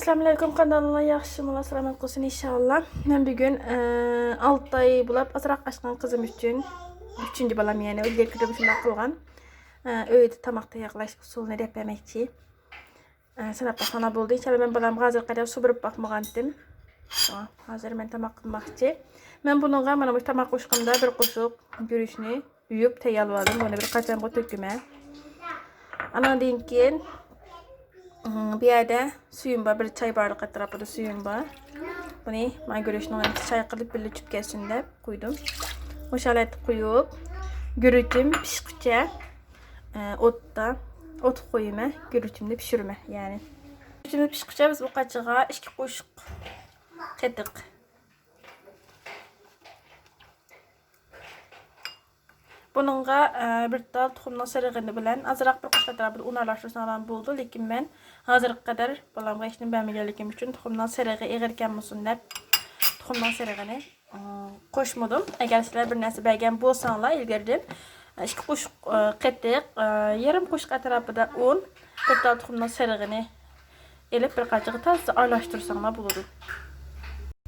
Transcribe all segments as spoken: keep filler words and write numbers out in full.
ئەسسالامۇئەلەيكۇم، قانداقلار، ياخشىمۇلار، سالامەت قىلسۇن ئىنشاللا. مەن بۈگۈن، ئى، ئالتە ئاي بولاپ ئازراق ئاچقان قىزىم ئۈچۈن، ئۈچىنچى بالام، يەنى ئۆيگە كىرىپ شۇنداق قىلغان. ئى، ئۆيدە تاماق تەييارلاش ئۇسۇلىنى دەپ بەرمەكچى. ئى، سىناپ باققانلار بولدى. ئىنشاللا مەن بالامغا ھازىرغا قەدەر سۇ بېرىپ باقمىغانتىم. شۇڭا ھازىر مەن تاماق قىلماقچى. مەن بۇنىڭغا مانا مۇشۇ تاماق قوشقىنىدا بىر قوشۇق گۈرۈچنى يۇيۇپ تەييارلىۋالدىم. بۇنى بىر قاچامغا تۆكىمەن. ئاناندىن كېيىن، ئىم، بۇ يەردە سۈيۈم بار، بىر چاي بارلىق ئەتراپىدا سۈيۈم بار. بۇنى مانا گۈرۈچنىڭ چايقىلىپ بىللە چۈشۈپ كەتسۇن دەپ قويدۇم. مۇشۇ ھالەتتە قويۇپ، گۈرۈچۈم پىشقىچە، ئە، ئوتتا، ئوتقا قويىمەن، گۈرۈچۈمنى پىشۇرىمەن، يەنى. گۈرۈچۈمنى پىشقىچە بىز بۇ قاچىغا ئىككى قوشۇق قېتىق. بۇنىڭغا، ئە، بىر تال تۇخۇمنىڭ سېرىغىنى بىلەن ئازراق بىر قوشۇق ئەتراپىدا ئۇن ئارىلاشتۇرساڭلار بولىدۇ، لېكىن مەن ھازىرغا قەدەر بالامغا ھېچنېمە بەرمىگەنلىكىم ئۈچۈن تۇخۇمنىڭ سېرىغى ئېغىر كەلمىسۇن دەپ تۇخۇمنىڭ سېرىغىنى، ئە، قوشمىدىم. ئەگەر سىلەر بىر نەرسە بەرگەن بولساڭلار ئىلگىرىدىن، ئىككى قوشۇق، ئە، قېتىق، ئە، يېرىم قوشۇق ئەتراپىدا ئۇن، بىر تال تۇخۇمنىڭ سېرىغىنى ئېلىپ، بىر قاچىغا تازا ئارىلاشتۇرساڭلار بولىدۇ.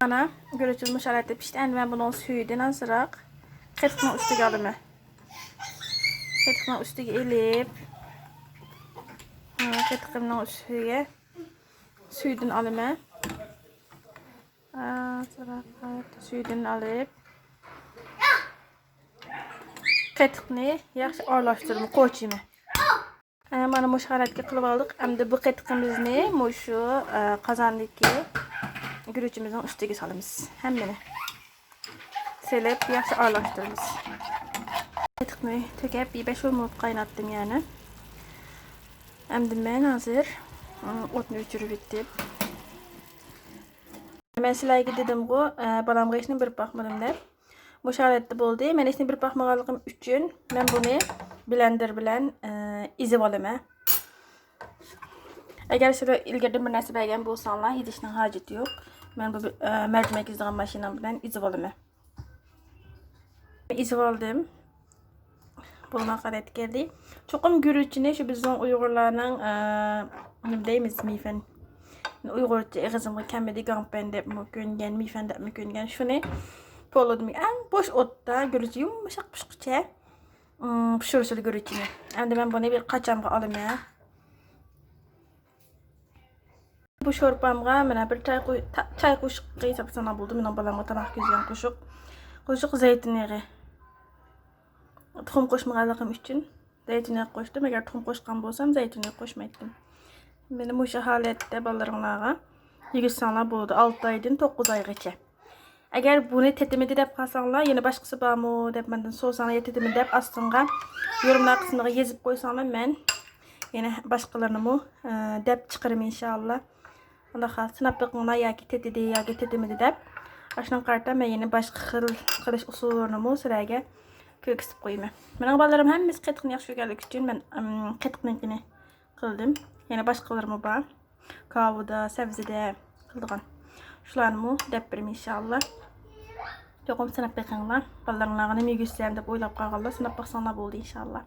مانا، گۈرۈچىمىز مۇشۇ ھالەتتە پىشتى. ئەمدى مەن بۇنىڭ سۈيىدىن ئازراق قېتىقنىڭ ئۈستىگە ئالىمەن. قېتىقنىڭ ئۈستىگە ئېلىپ، مانا، قېتىقىمنىڭ ئۈستىگە سۈيىدىن ئالىمەن. ئازراق سۈيىدىن ئېلىپ، قېتىقنى ياخشى ئارىلاشتۇرىمەن، قوچىيمەن. ئە، مانا مۇشۇ ھالەتكە قىلىپ ئالدۇق. ئەمدى بۇ قېتىقىمىزنى مۇشۇ، ئە، قازاندىكى گۈرۈچىمىزنىڭ ئۈستىگە سالىمىز. ھەممىنى سېلىپ ياخشى ئارىلاشتۇرىمىز. قېتىقنى تۆكۈپ بىر بەش ئون مىنۇت قايناتتىم يەنى. ئەمدى مەن ھازىر، ئە، ئوتنى ئۆچۈرۈپ ئېتىپ. مەن سىلەرگە دېدىمغۇ، ئە، بالامغا ھېچنېمە بېرىپ باقمىدىم دەپ. مۇشۇ ھالەتتە بولدى. مەن ھېچنېمە بېرىپ باقمىغانلىقىم ئۈچۈن مەن بۇنى بلەندېر بىلەن، ئە، ئېزىۋالىمەن. ئەگەر سىلەر ئىلگىرىدىن بىر نەرسە بەرگەن بولساڭلار، ئېزىشنىڭ ھاجىتى يوق. مەن بۇ، ئە، مەرجىمەك ئېزىدىغان ماشىنام بىلەن ئېزىۋالىمەن. ئېزىۋالدىم. بولما قەدەت كەلدى. چوقۇم گۈرۈچنى شۇ بىزنىڭ ئۇيغۇرلارنىڭ، ئە، نېمە دەيمىز، مىفەن. ئۇيغۇرچە ئېغىزىمغا كەلمىدى، گاڭپەن دەپمۇ كۆنگەن، مىفەن دەپمۇ كۆنگەن. شۇنى پولۇدىمۇ ئەڭ بوش ئوتتا گۈرۈچ يۇمشاق پىشقۇچە، ئىم، پىشۇرسىلى گۈرۈچنى. ئەمدى مەن بۇنى بىر قاچامغا ئالىمەن. بۇ شورپامغا مانا بىر چاي قوي-، تا-، چاي قوشۇقى ھېسابلىساڭلار بولىدۇ. مېنىڭ بالامغا تاماق كىرگۈزگەن قوشۇق. قوشۇق زەيتۇن يېغى. تۇخۇم قوشمىغانلىقىم ئۈچۈن زەيتۇن يېغى قوشتۇم. ئەگەر تۇخۇم قوشقان بولسام، زەيتۇن يېغى قوشمايتتىم. مانا مۇشۇ ھالەتتە بالىلىرىڭلارغا يېگۈزسەڭلار بولىدۇ، ئالتە ئايدىن توققۇز ئايغىچە. ئەگەر بۇنى تېتىمىدى دەپ قالساڭلار، يەنە باشقىسى بارمۇ دەپ مەندىن سورىساڭلار، يا تېتىمىدى دەپ ئاستىڭغا يورۇملار قىسمىغا يېزىپ قويساڭلار، مەن يەنە باشقىلىرىنىمۇ، ئە، دەپ چىقىرىمەن ئىنشائاللا. ئۇنداق سىناپ بېقىڭلار، ياكى تېتىدى ياكى تېتىمىدى دەپ. ئاشۇنىڭغا قارىتا مەن يەنە باشقا خىل قىلىش ئۇسۇللىرىنىمۇ سىلەرگە كۆرسىتىپ قويىمەن. مېنىڭ بالىلىرىم ھەممىسى قېتىقنى ياخشى كۆرگەنلىكى ئۈچۈن مەن، ئىم، قېتىقنىڭكىنى قىلدىم. يەنە باشقىلىرىمۇ بار. كاۋىدا، سەۋزىدە قىلىدىغان. شۇلارنىمۇ دەپ بېرىمەن ئىنشائاللا. چوقۇم سىناپ بېقىڭلار. بالىلىرىڭلارغا نېمە يېگۈزسەم دەپ ئويلاپ قالغانلار سىناپ باقساڭلار بولدى ئىنشائاللا.